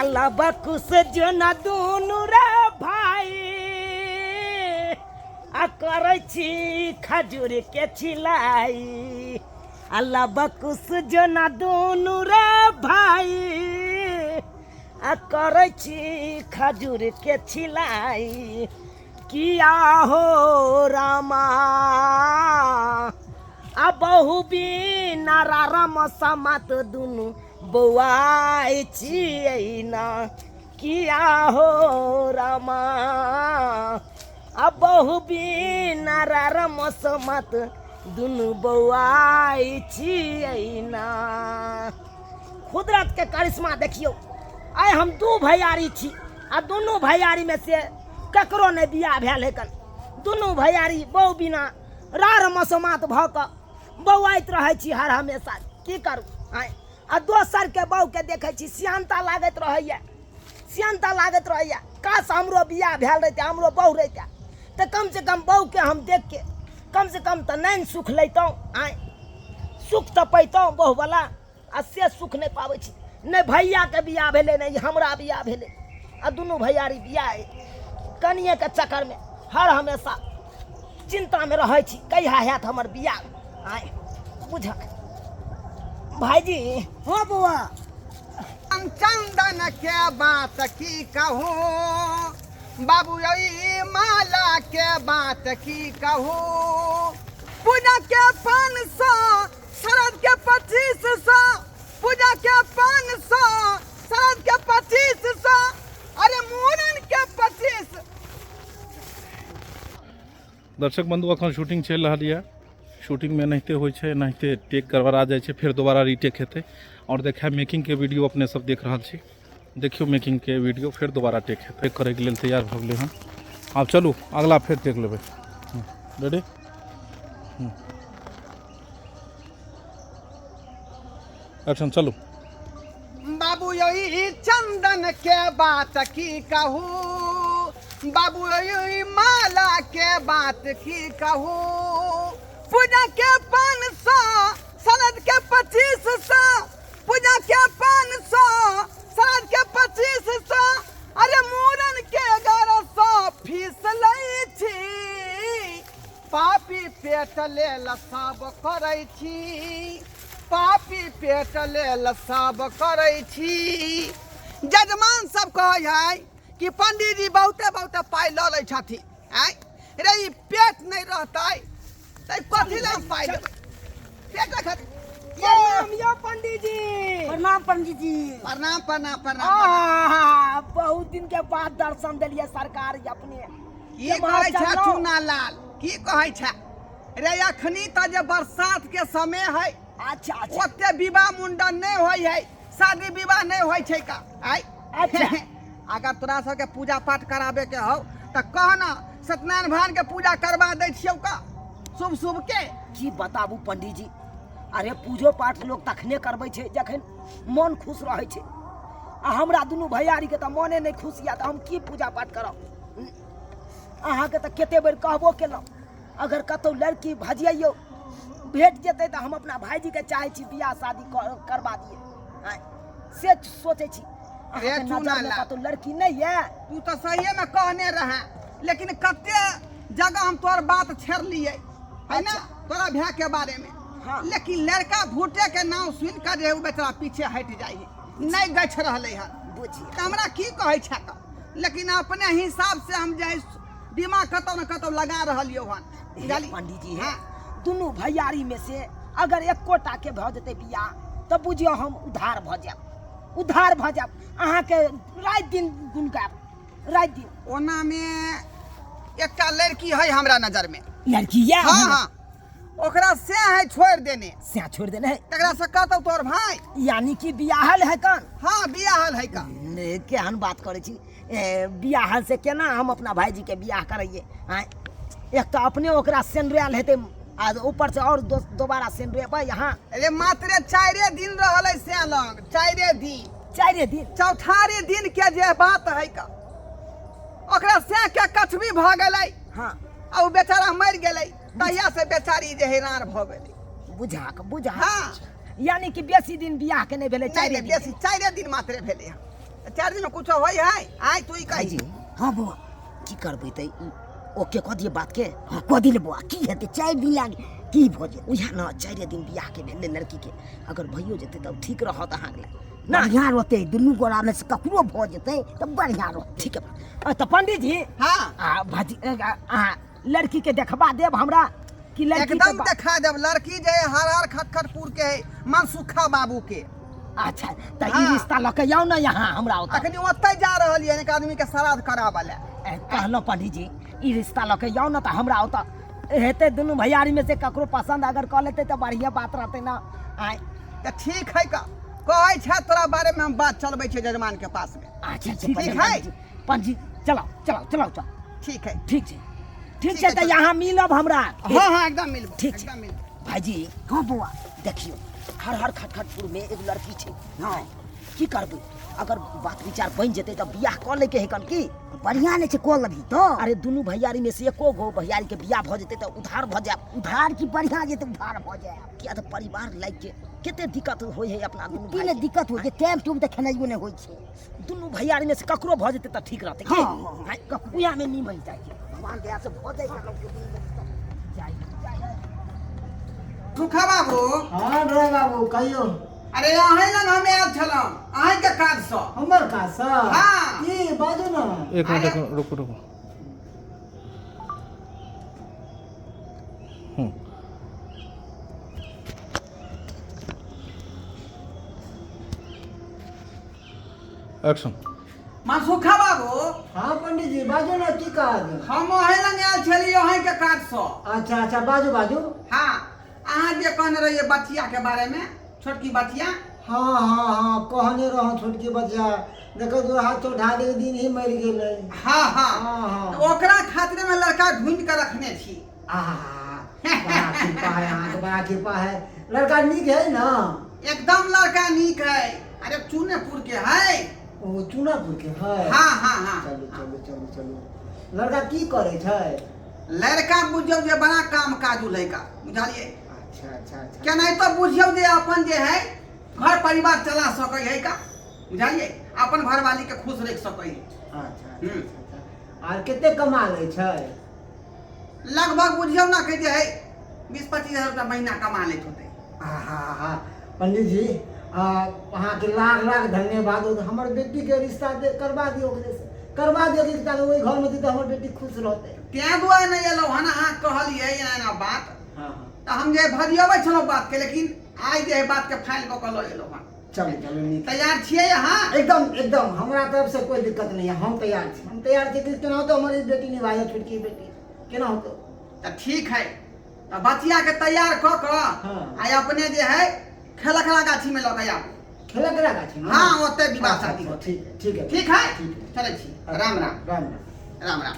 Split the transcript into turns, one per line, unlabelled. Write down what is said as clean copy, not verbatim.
अल्लाह बकुस जोना दुनू रे भाई आ करै छी खजूर के छिलाई अल्लाह बकुस जोना दुनू रे भाई आ करै छी खजूर के छिलाई किया हो रामा आ बहु बिना राम समात दुनू बौआइ छियै ना किया हो रामा आ बहु बिना राम समात दुनू बौआइ छियै ना कुदरत के करिश्मा देखियौ आइ हम दू भैयारी छी आ दुनू भैयारीमे से ककरो नहि बियाह भेल है कन दुनू भैयारी बहु बिना रार मसोमात भऽ कऽ बौआइत रहै छी हर हमेशा की करू आँय आ दोसरके बहुके देखै छी सियानता लागैत रहैए सियानता लागैत रहैए काश हमरो बियाह भेल रहितै हमरो बहु रहितै तऽ कमसँ कम बहुके हम देखके कमसँ कम तऽ नहि ने सुख लैतहुँ आँय सुख तऽ पैतहुँ बहुवला आ से सुख नहि पाबै छी नहि भैयाके बियाह भेलै नहि हमरा बियाह भेलै आ दुनू भैयारी बियाह अइ कनिएके चक्करमे हर हमेशा चिन्तामे रहै छी कहिया हैत हमर बियाह आँय बुझ भाइजी
हाँ बौआ
हम चंदन के बात की कहूँ बाबू ई माला के बात की कहूँ पूजा के 500 शरद के 2500 पूजा के 500 शरद के 2500 अरे मूड़न के 25।
दर्शक बंधु अखन शूटिंग चलि रहल यऽ शूटिंगमे एनाहिते होइ छै एनाहिते टेक गड़बड़ा जाइ छै फेर दोबारा रीटेक हेतै आओर देखा मेकिंगके वीडियो अपने सब देख रहल छी देखियौ मेकिंगके वीडियो फेर दोबारा टेक हेतै करैके लेल तैयार भऽ गेलै हन आब चलू अगला फेर टेक लेबै रेडी एक्शन चलू
बाबू यही चंदन के बात की कहू बाबू यही माला के बात की कहू पूजा के 500 सनद के 2500 पूजा के 500 सनद के 2500 अरे मूड़न के 1100 फीस लै छी पापी पेट लेल सब करै छी पापी पेट लेल सब करै छी जजमान सब कहै है कि पंडीजी बहुते बहुते पाइ लऽ लै छथिन आँय रे ई पेट नहि रहतै तऽ कथी लए हम पाइ लेबै पेट खातिर
प्रणाम यौ पंडीजी
प्रणाम पंडीजी
प्रणाम प्रणाम प्रणाम
आहा, बहुत दिन के बाद दर्शन देलिए सरकार अपने
की कहै छै चूना लाल की कहै छै रे अखनी तऽ जे बरसात के समय है
अच्छा अच्छा
ओते विवाह मुंडन नहि होइ है शादी विवाह नहि होइ छै का आय
अच्छा।
अगर तोरा सबके पूजा पाठ कराबे के हौ तऽ कह न सत्यनारायण भगवान के पूजा करवा दै छियौ का शुभ शुभ के
की बताबू पंडीजी अरे पूजो पाठ लोग तखने करबै छै जखन मन खुश रहै छै आ हमरा दुनू भैयारीके तऽ मने नहि खुश यऽ तऽ हम की पूजा पाठ करब अहाँके तऽ कते बेर कहबो केलहुँ अगर कतहु लड़की भजियौ भेट जेतै तऽ हम अपना भाइजीके चाहै छी बियाह शादी करबा दियै आँय, से सोचै छी
रे
अहाँके
चूना
नजरमे
ला।
कतहु लड़की नहि यऽ
तू तऽ सहिए में कहने रहे लेकिन कते जगह हम तोहर बात छेड़लियै है ना तोरा भाय के बारे में
हाँ।
लेकिन लड़का भूटे के नाम सुन कर जे उ बेचारा पीछे हट जाइ है नहीं गछ रहले हन
बुझिए
तऽ हमरा की कहै छै तऽ लेकिन अपने हिसाब से हम जे है दिमाग कतौ ने कतौ लगा रहलियौ हन
बुझलियै पंडीजी है दुनू भैयारी में से अगर एकोटा के भऽ जेतै बियाह तऽ बुझियौ हम उद्धार भऽ जायब उद्धार भऽ जायब अहाँके राति दिन गुण गायब राति दिन
ओना में एकटा लड़की है हमरा नजर में
लड़की या
हाँ हाँ ओकरा से है छोड़ देने
से छोड़ देने है
तकरा से कहतौ तोहर भाई
यानी कि बियाहल है कन
हाँ बियाहल है का
ने केहन बात करै छी ए, बियाहल से केना हम अपना भाईजी के बियाह करैए आँय एक तऽ अपने ओकरा सेंडुआयल हेतै आ ऊपर से और दोबारा सेंडुएबै यहाँ
अरे मात्र चारे दिन रहल है से लग चारे दिन
चारे दिन
चौथारे दिन के जे बात है का ओकरा से के कछबी भऽ गेलै
हाँ
आ ओ बेचारा मरि गेलै तहिया से बेचारी जे हैरान भऽ गेलै
बुझाक बुझा
हाँ।
यानी कि बेसी दिन बियाह के नहि भेलै
नहि
चारि
नहि
दिन
बेसी चारे दिन मात्रे भेलै हँ चारि दिन में कुछो होय है आय तू ई कहै
भाईजी
हाँ बौआ
की करबै तऽ ई ओके कऽ दियै बातके।
हाँ कऽ दिले बौआ, की हेतै 4 दिन लागे की भऽ जेतै?
उएह ने 4 दिन बियाहके भेलै लड़कीके, अगर भइयो जेतै तब ठीक रहत अहाँके लए ना?
बढ़िआँ रहतै, दुनू गोरामे से ककरो भऽ जेतै तऽ बढ़िआँ रहतै।
ठीक है तऽ पंडीजी
हाँ
आ भाजी अहाँ लड़कीके देखबा देब हमरा कि लड़की के
एकदम देखा देब। लड़की जे है हर हर खटखटपुर के है, मनसुखा बाबू के।
अच्छा तऽ ई
हाँ।
रिश्ता लऽ के आउ ने यहाँ हमरा ओतऽ।
अखनी ओतहि जा रहल ये एक आदमी के श्राद्ध कराबऽ लए।
कहलहुँ पंडीजी ई रिश्ता लऽ के आउ ने तऽ हमरा ओतऽ हेतै, दुनू भैयारी में से ककरो पसंद अगर कऽ लेतै तऽ बढ़िआँ बात रहतै ना। आँय
तऽ ठीक है का कहै छै तोरा बारे में हम बात चलबै छियै जजमान के पास में।
अच्छा ठीक
ठीक
छै
है।
पंडीजी, पंडीजी चलाओ चलाओ चलाओ चलाओ।
ठीक है
ठीक छै ठीक
ठीक
छै
है,
तऽ
चल।
यहाँ मिलब हमरा।
हाँ हाँ एकदम मिलबो।
ठीक छै।
एकदम मिलबो।
भाईजी
हाँ बौआ
देखियौ हर हर खटखटपुर में एगो लड़की छै।
हाँ
की करबै अगर बात विचार बनि जेतै तऽ बियाह कऽ लैके है कन की?
बढ़िआँ नहि छै कऽ लेबही तऽ।
अरे दुनू भैयारी में से एको गो भैयारी के बियाह भऽ जेतै तऽ उधार भऽ जायब।
उधार की बढ़िआँ जेतै, उधार भऽ जायब।
किया तऽ परिवार लागि के कते दिक्कत होइ है अपना दुनू
की
भाई
ने
के।
दिक्कत होइ छै, टाइम टूम तऽ खेनाइयो नहि होइ छै।
दुनू भैयारी में से ककरो भऽ जेतै तऽ ठीक रहतै की?
हाँ, हाँ, हाँ।
आँय, उएह में निमन जाइ छै,
भगवान दया से भऽ जाइ
जाइ जाइ।
सुखा बाबू।
हाँ ड्राइवर बाबू कहियो।
अरे अहीं लग हम आयल छलहुँ अहीं के काज सँ।
हमर काज सँ?
हाँ।
की बाजू ना।
एक मिनट एक मिनट, रुकू रुकू। एक्शन।
मनसुखा बाबू।
हाँ पंडित जी बाजू ना की काज?
हम अहीं लग आयल छलियै अहीं के काज सँ।
अच्छा अच्छा बाजू बाजू।
हाँ अहाँ जे कहने रहियै बचिया के बारे में, छोटकी बचिया।
हाँ हाँ हाँ कहने रहौं छोटकी बचिया, देखो दू हाथ चौढ़ाले दिन ही मरि गेलै।
हाँ हाँ
हाँ हाँ
तऽ ओकरा खातिर में लड़का ढूंढि के रखने छी।
आहा बड़ा कृपा है अहाँके, बड़ा कृपा है। लड़का नीक है ना?
एकदम लड़का नीक है। अरे चूनेपुर के है।
ओ चूनापुर के है?
हाँ हाँ हाँ।
चलू चलू चलू चलू। लड़का की करै छै?
लड़का बुझियौ जे बड़ा काम काजू लड़का, बुझलियै?
अच्छा अच्छा अच्छा।
केनाहितो बुझियौ जे अपन जे है घर परिवार चला सकै है का, बुझलियै? अपन घरवाली के खुश रखि सकै है।
अच्छा अच्छा अच्छा। आर कते कमा लै छै?
लगभग बुझियौ ना कि जे है 20-25 हजार रुपया महीना कमा लैत होतै।
आहा हा पंडित जी अहाँके लाख लाख धन्यवाद। हमर बेटी के रिश्ता दे करवा दियौ, ओकरे से करवा दियौ रिश्ता, ओहि घर में तऽ हमर बेटी खुश रहतै।
तें दुआरे नहि एलहुँ हन, अहाँ कहलियै एना एना बात।
हाँ हाँ
तऽ हम जे भजियबै छलहुँ बात के, लेकिन आइ जे है बात के फाइल कऽ के लऽ एलहुँ हन।
चलू चलू नीक।
तैयार छियै अहाँ?
एकदम एकदम, हमरा तरफ से कोई दिक्कत नहीं है, हम तैयार छी, हम तैयार छी कि केना होतौ हमर ई बेटी निभाए, छोटकी बेटी केना होतौ।
तऽ ठीक है तऽ बचिया के तैयार कऽ कऽ
हाँ।
आइ अपने जे है खेलकरा गाछी में लऽ के आबू।
खेलकरा गाछी में?
हाँ ओतै विवाह
अच्छा,
शादी
अच्छा,
होतै।
ठीक है ठीक है
ठीक है
ठीक है।
चलै छी, राम राम।
राम राम।
राम राम।